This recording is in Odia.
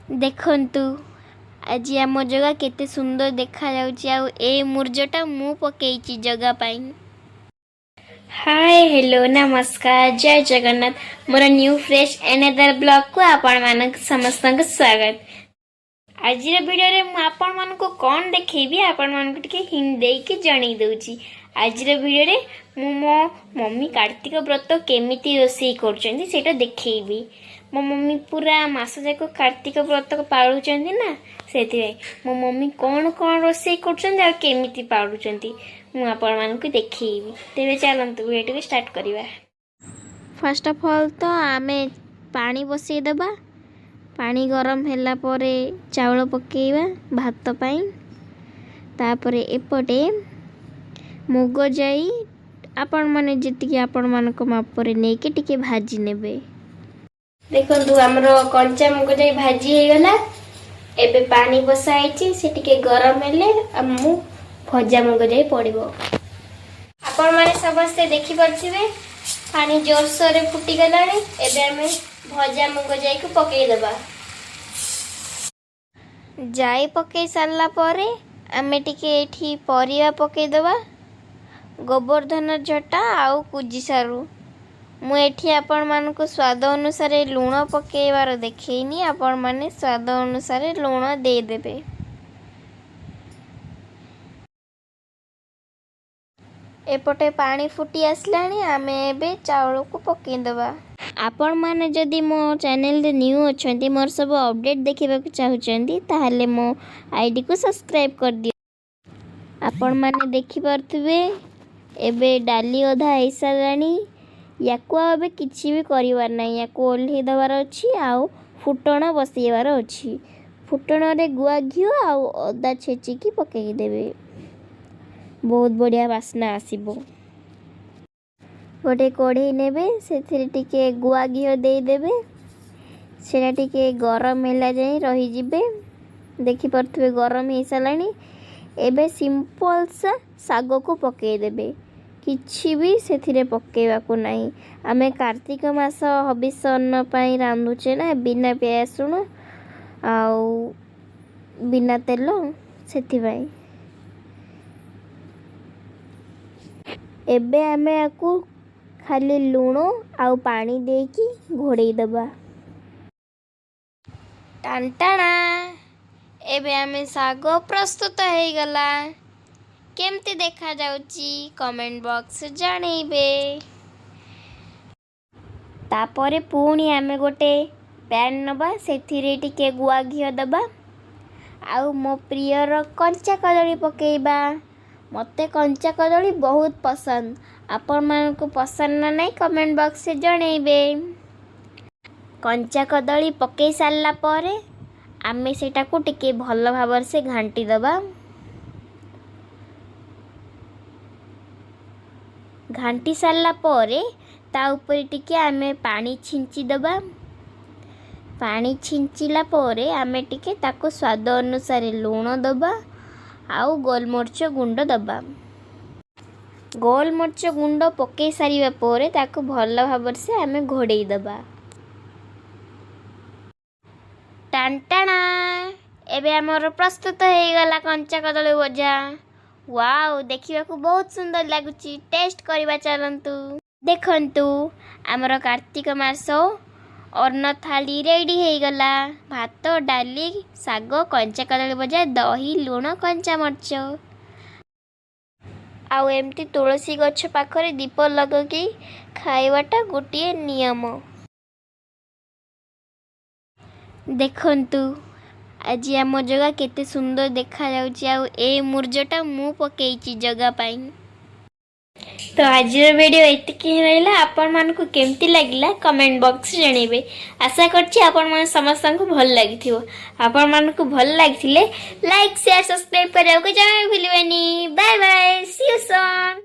ଦେଖନ୍ତୁ, ଆଜି ଆମ ଜଗା କେତେ ସୁନ୍ଦର ଦେଖାଯାଉଛି ଆଉ ଏ ମୁରୁଜଟା ମୁଁ ପକେଇଛି ଜଗା ପାଇଁ। ହାଏ, ହ୍ୟାଲୋ, ନମସ୍କାର, ଜୟ ଜଗନ୍ନାଥ। ମୋର ନ୍ୟୁ ଫ୍ରେଶ୍ ଏନେଦର ବ୍ଲଗକୁ ଆପଣମାନଙ୍କୁ ସମସ୍ତଙ୍କୁ ସ୍ୱାଗତ। ଆଜିର ଭିଡ଼ିଓରେ ମୁଁ ଆପଣମାନଙ୍କୁ କ'ଣ ଦେଖେଇବି, ଆପଣମାନଙ୍କୁ ଟିକେ ହିଣ୍ଟ ଦେଇକି ଜଣେଇ ଦେଉଛି। ଆଜିର ଭିଡ଼ିଓରେ ମୁଁ ମୋ ମମି କାର୍ତ୍ତିକ ବ୍ରତ କେମିତି ରୋଷେଇ କରୁଛନ୍ତି, ସେଇଟା ଦେଖେଇବି। ମୋ ମମି ପୁରା ମାସ ଯାକ କାର୍ତ୍ତିକ ବ୍ରତ ପାଳୁଛନ୍ତି ନା, ସେଥିପାଇଁ ମୋ ମମି କ'ଣ କ'ଣ ରୋଷେଇ କରୁଛନ୍ତି ଆଉ କେମିତି ପାଳୁଛନ୍ତି, ମୁଁ ଆପଣମାନଙ୍କୁ ଦେଖେଇବି। ତେବେ ଚାଲନ୍ତୁ, ଭିଡ଼ିଓଟିକୁ ଷ୍ଟାର୍ଟ କରିବା। ଫାର୍ଷ୍ଟ ଅଫ୍ ଅଲ୍ ତ ଆମେ ପାଣି ବସେଇଦେବା। ପାଣି ଗରମ ହେଲା ପରେ ଚାଉଳ ପକେଇବା ଭାତ ପାଇଁ। ତାପରେ ଏପଟେ ମୁଗ ଯାଇ ଆପଣମାନେ ଯେତିକି ଆପଣମାନଙ୍କ ମାପରେ ନେଇକି ଟିକେ ଭାଜି ନେବେ। ଦେଖନ୍ତୁ, ଆମର କଞ୍ଚା ମୁଗ ଯାଇ ଭାଜି ହେଇଗଲା। ଏବେ ପାଣି ବସା ହେଇଛି, ସେ ଟିକେ ଗରମ ହେଲେ ମୁଁ ଭଜା ମୁଗ ଯାଇ ପଡ଼ିବ। ଆପଣମାନେ ସମସ୍ତେ ଦେଖିପାରୁଥିବେ, ପାଣି ଜୋରସୋରରେ ଫୁଟିଗଲାଣି। ଏବେ ଆମେ ଭଜା ମୁଗ ଜାଇକୁ ପକେଇଦେବା। ଜାଇ ପକେଇ ସାରିଲା ପରେ ଆମେ ଟିକେ ଏଇଠି ପରିବା ପକେଇଦେବା, ଗୋବର୍ଦ୍ଧନ ଝଟା ଆଉ କୁଜି ସାରୁ। ମୁଁ ଏଠି ଆପଣମାନଙ୍କୁ ସ୍ୱାଦ ଅନୁସାରେ ଲୁଣ ପକେଇବାର ଦେଖେଇନି, ଆପଣମାନେ ସ୍ୱାଦ ଅନୁସାରେ ଲୁଣ ଦେଇଦେବେ। ଏପଟେ ପାଣି ଫୁଟି ଆସିଲାଣି, ଆମେ ଏବେ ଚାଉଳକୁ ପକେଇଦେବା। ଆପଣମାନେ ଯଦି ମୋ ଚ୍ୟାନେଲରେ ନ୍ୟୁ ଅଛନ୍ତି, ମୋର ସବୁ ଅପଡ଼େଟ୍ ଦେଖିବାକୁ ଚାହୁଁଛନ୍ତି, ତାହେଲେ ମୋ ଆଇଡ଼ିକୁ ସବସ୍କ୍ରାଇବ୍ କରିଦିଅ। ଆପଣମାନେ ଦେଖିପାରୁଥିବେ, ଏବେ ଡାଲି ଅଧା ହେଇସାରିଲାଣି। ୟାକୁ ଆଉ ଏବେ କିଛି ବି କରିବାର ନାହିଁ। ୟାକୁ ଓହ୍ଲେଇ ଦେବାର ଅଛି ଆଉ ଫୁଟଣ ବସେଇବାର ଅଛି। ଫୁଟଣରେ ଗୁଆ ଘିଅ ଆଉ ଅଦା ଛେଚିକି ପକେଇଦେବେ, ବହୁତ ବଢ଼ିଆ ବାସ୍ନା ଆସିବ। ଗୋଟେ କଢ଼େଇ ନେବେ, ସେଥିରେ ଟିକେ ଗୁଆ ଘିଅ ଦେଇଦେବେ। ସେଇଟା ଟିକେ ଗରମ ହେଲା ଯାଏଁ ରହିଯିବେ। ଦେଖିପାରୁଥିବେ, ଗରମ ହେଇସାରିଲାଣି। ଏବେ ସିମ୍ପଲ୍ ସା ଶାଗକୁ ପକେଇଦେବେ। କିଛି ବି ସେଥିରେ ପକେଇବାକୁ ନାହିଁ। ଆମେ କାର୍ତ୍ତିକ ମାସ ହବିଷ ଅନ୍ନ ପାଇଁ ରାନ୍ଧୁଛେ ନା, ବିନା ପିଆଜ ରସୁଣ ଆଉ ବିନା ତେଲ, ସେଥିପାଇଁ। ଏବେ ଆମେ ୟାକୁ ଖାଲି ଲୁଣ ଆଉ ପାଣି ଦେଇକି ଘୋଡ଼େଇ ଦେବା। ଟାଣ୍ଟାଣା, ଏବେ ଆମେ ଶାଗ ପ୍ରସ୍ତୁତ ହେଇଗଲା। କେମିତି ଦେଖାଯାଉଛି, କମେଣ୍ଟ ବକ୍ସରେ ଜଣେଇବେ। ତାପରେ ପୁଣି ଆମେ ଗୋଟେ ପ୍ୟାନ୍ ନେବା, ସେଥିରେ ଟିକେ ଗୁଆ ଘିଅ ଦେବା ଆଉ ମୋ ପ୍ରିୟର କଞ୍ଚା କଦଳୀ ପକେଇବା। ମୋତେ କଞ୍ଚା କଦଳୀ ବହୁତ ପସନ୍ଦ। ଆପଣମାନଙ୍କୁ ପସନ୍ଦ ନା ନାହିଁ, କମେଣ୍ଟ ବକ୍ସରେ ଜଣେଇବେ। କଞ୍ଚା କଦଳୀ ପକେଇ ସାରିଲା ପରେ ଆମେ ସେଇଟାକୁ ଟିକେ ଭଲ ଭାବରେ ସେ ଘାଣ୍ଟି ଦେବା। ଘାଣ୍ଟି ସାରିଲା ପରେ ତା ଉପରେ ଟିକେ ଆମେ ପାଣି ଛିଞ୍ଚି ଦେବା। ପାଣି ଛିଞ୍ଚିଲା ପରେ ଆମେ ଟିକେ ତାକୁ ସ୍ୱାଦ ଅନୁସାରେ ଲୁଣ ଦେବା ଆଉ ଗୋଲମରିଚ ଗୁଣ୍ଡ ଦେବା। ଗୋଲମରିଚ ଗୁଣ୍ଡ ପକେଇ ସାରିବା ପରେ ତାକୁ ଭଲ ଭାବରେ ସେ ଆମେ ଘୋଡ଼େଇ ଦେବା। ଟାଣ୍ଟାଣା, ଏବେ ଆମର ପ୍ରସ୍ତୁତ ହେଇଗଲା କଞ୍ଚା କଦଳୀ ଭଜା। ୱାଓ, ଦେଖିବାକୁ ବହୁତ ସୁନ୍ଦର ଲାଗୁଛି। ଟେଷ୍ଟ କରିବା ଚାଲନ୍ତୁ। ଦେଖନ୍ତୁ, ଆମର କାର୍ତ୍ତିକ ମାସ ଅନ୍ନ ଥାଳି ରେଡ଼ି ହେଇଗଲା। ଭାତ, ଡାଲି, ଶାଗ, କଞ୍ଚା କଦଳୀ ଭଜା, ଦହି, ଲୁଣ, କଞ୍ଚାମରିଚ। ଆଉ ଏମିତି ତୁଳସୀ ଗଛ ପାଖରେ ଦୀପ ଲଗେଇକି ଖାଇବାଟା ଗୋଟିଏ ନିୟମ। ଦେଖନ୍ତୁ, ଆଜି ଆମ ଜଗା କେତେ ସୁନ୍ଦର ଦେଖାଯାଉଛି ଆଉ ଏ ମୁରୁଜଟା ମୁଁ ପକେଇଛି ଜଗା ପାଇଁ। ତ ଆଜିର ଭିଡ଼ିଓ ଏତିକି ହିଁ ରହିଲା। ଆପଣମାନଙ୍କୁ କେମିତି ଲାଗିଲା, କମେଣ୍ଟ ବକ୍ସରେ ଜଣେଇବେ। ଆଶା କରୁଛି ଆପଣମାନେ ସମସ୍ତଙ୍କୁ ଭଲ ଲାଗିଥିବ। ଆପଣମାନଙ୍କୁ ଭଲ ଲାଗିଥିଲେ ଲାଇକ୍, ସେୟାର, ସବସ୍କ୍ରାଇବ୍ କରିବାକୁ ଜମା ବି ଭୁଲିବେନି। Bye bye, see you soon.